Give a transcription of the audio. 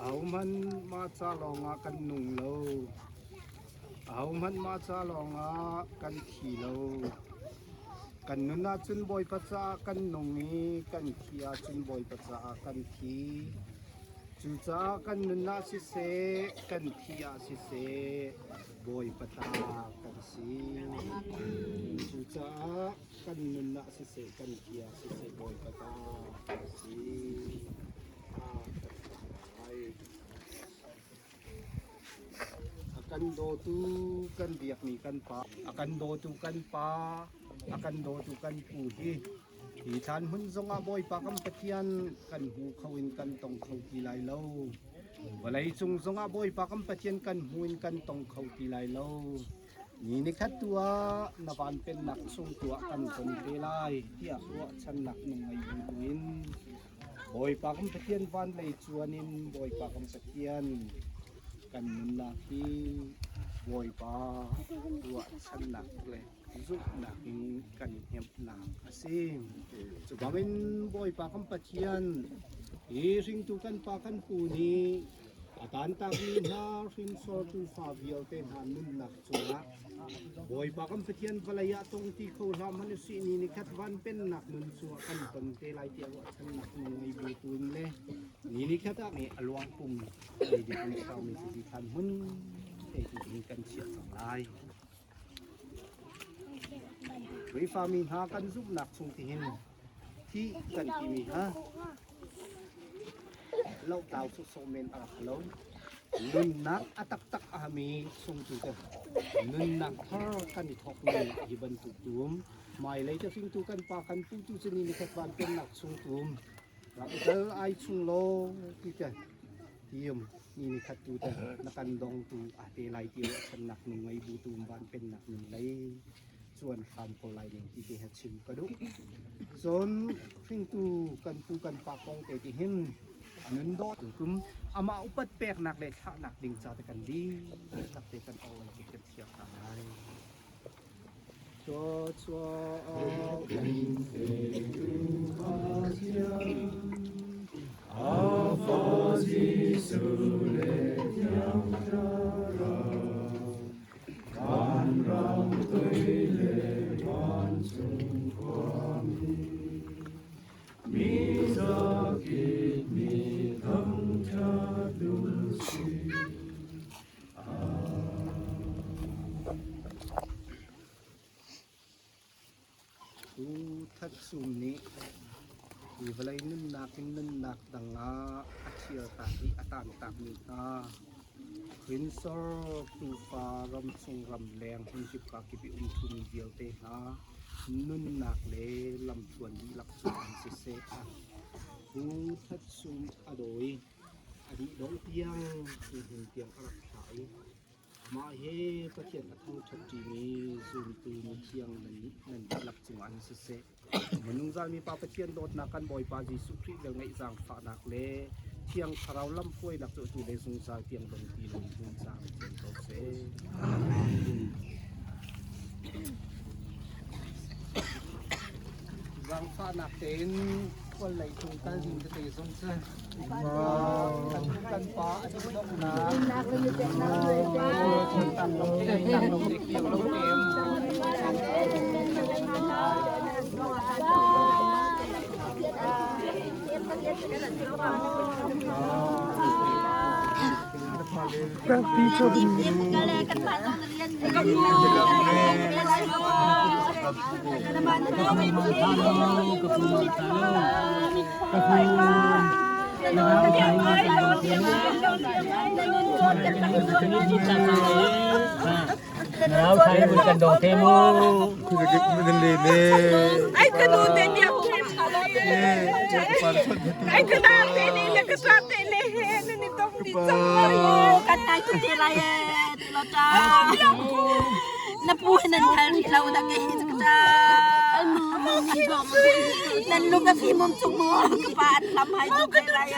ອາຫຸມຫັນມາຊາລອງອາກັນນຸງໂລ, ອາຫຸມຫັນມາຊາລອງອາກັນທີໂລ, ກັນນຸນນາຈຸນບອຍປະຊາອາກັນນຸງນີ, ກັນທີອາຈຸນບອຍປະຊາອາກັນທີ, ຈູຈາອາກັນນຸນນາຊິເສ, ກັນທີອາຊິເສ, ບອຍປະຊາກັນຊີ, ຈູຈາ ກັນນຸນນາຊິເສ ກັນທີອາຊິເສ ບອຍປະຊາກັນຊີ ອາກັນໄປ ອາກັນໂດຕູ ກັນບຽກມີກັນປາ ອາກັນໂດຕູກັນປາ ອາກັນໂດຕູກັນປູຮີ ອີທານຮຸນຊົງອາບອຍປາກຳປະທຽນ ກັນຫູເຂົາອິນກັນຕົງເຂົາຕີໄລໂລ ວະໄລຊຸງຊົງອາບອຍປາກຳປະທຽນ ກັນຫູອິນກັນຕົງເຂົາຕີໄລໂລ ນີນິແຄດຕົວ ນະວານເປັນນັກຊົງຕົວກັນຄົນເປລາຍ ເຕຍອະວະຊັນນັກນຸງໄອບູຕຸຍນ ບອຍປາກຳປະທຽນວານໄລຈວນິນ ບອຍປາກຳປະທຽນ ກັນມຸນນາຄີ ບອຍປາວະຊັນນັກແລະ ຊຸກນັກນິງກັນເຮັບນາງອາຊີ ຈຸບາເວັນ ບອຍປາກຳປະທຽນ ອີຣິງຕູກັນປາກັນປູນີ ອາຕານຕາກມີນາ ຮິນຊໍຕູຟາວຽວເຕນານຸນນັກຈຸລະ ບອຍປາກຳປະທຽນ ວະລະຍະຕົງຕີເຂົາລາມະນຸສິນີນິແຄດວານເປັນນັກນຸນຊຸອກັນຕົນເຕໄລເຕຍວະທັນນັກນຸງໄອບູຕຸນເລ ນີນິແຄດອາເມອະລວງປຸງ ເດດິຄຸນຊາວເມຊິດີຄັນມຸນ ເອຕິເອກັນຊຽດສອງລາຍ ເວຟາມີນາກັນຊຸກນັກຊຸງຕິຫິນ ທີ່ກັນທີ່ມີຫາ ເລົ່າຕາວສຸກໂສເມນອາລາຄະໂລ ນຸນນັກອະຕັກຕັກອາມີ ຊົງຕູເຕີ ນຸນນັກທາກັນນິທອກເມນອາຮີບັນຕຸກຕູມ ມາຍໄລຈະຟິງຕູກັນປາຄັນປູຕູຊະນີນິແຄດວານເປັນນັກຊົງຕູມ ລັກເຕີອາຍຊຸງໂລ ທີ່ຈະຕຽມ ນີນິຄັດຕູເຕີ ນະກັນດອງຕູອາເຕໄລຕຽວ ສຳນັກໜຶ່ງໄລບູຕູມ ບານເປັນນັກໜຶ່ງໄລ ສ່ວນຄຳໂຄໄລໜຶ່ງທີ່ເຕຮັດຊິມກະດຸ ໂຊນຟິງຕູກັນປູກັນປາກອງເຕຕິຫິມ ອະນຸນດອດຕຸກຸມ ອາມາອຸປັດແປກນັກແລະທະນັກດິງຊາຕະກັນດີ ນັກເຕກັນອອກໄລເກັບກັນສຽບຕາມໄລ ອູທັດຊຸມນິ ອີວະໄລນຸນນາກ ນິນນຸນນາກ ດັງອາ ອາທິລະຕາ ອີອາຕານຕາກມີອາ ຄວິນຊໍ ຕູຟາ ຣຳຊຸງຣຳແລງ ຮຸນຈິບກາກິປິອຸນທຸນ ວຽວເຕຫາ ນຸນນາກເລ ລຳທວນດີລັກສຸອັນຊິເສອາ ພູທັດຊຸມອາໂດຍ ອະດີດອງຕຽງ ເຮັງຕຽງອາລັກຂາຍ ມາເຮປະທຽນອະທັງທັດຈີມີ ຊູນຕູມີທຽງນັນນິ ນັນດິລັບຈຸງອັນເສເສ ມະນຸງຈານມີປາປະທຽນໂດດນາກັນບອຍປາເຢຊູຄຣິດ ເລື່ອງໃນຈາງຝາກນັກເລ ທຽງຂະລາວລຳພວຍນັກໂຕຕູເລ ຊົງຊາຍຕຽງດົງຕີລົງທຸນຈາງເຈນໂຕເຊ ວາງຝານັກເຕນ ຄົນໄລທຸງຕາຊິງກະເຕສົງເຊີ ກັນປາອັນນີ້ດອກນາ ລາວໄທມັນກັນດອກເທໂມ ຄືເກັບເງິນເລເນ ໄອ້ກະນູເຕນຽວ ໄອ້ກະດາເຕເນ ແລະກະຊາເຕເນເຮ ນີ້ຕ້ອງດີຈັງ ກັນໄຕທຸເຕລາເອ ລາວຈາ ນະປູໃຫ້ນັນໄທລາວຕະເກ ຈັກກະຈາ ນັນລູກກະຟີມຸມຈຸກມຸມ ກະປາອັນລຳໄຮຈຸເຕລາເອ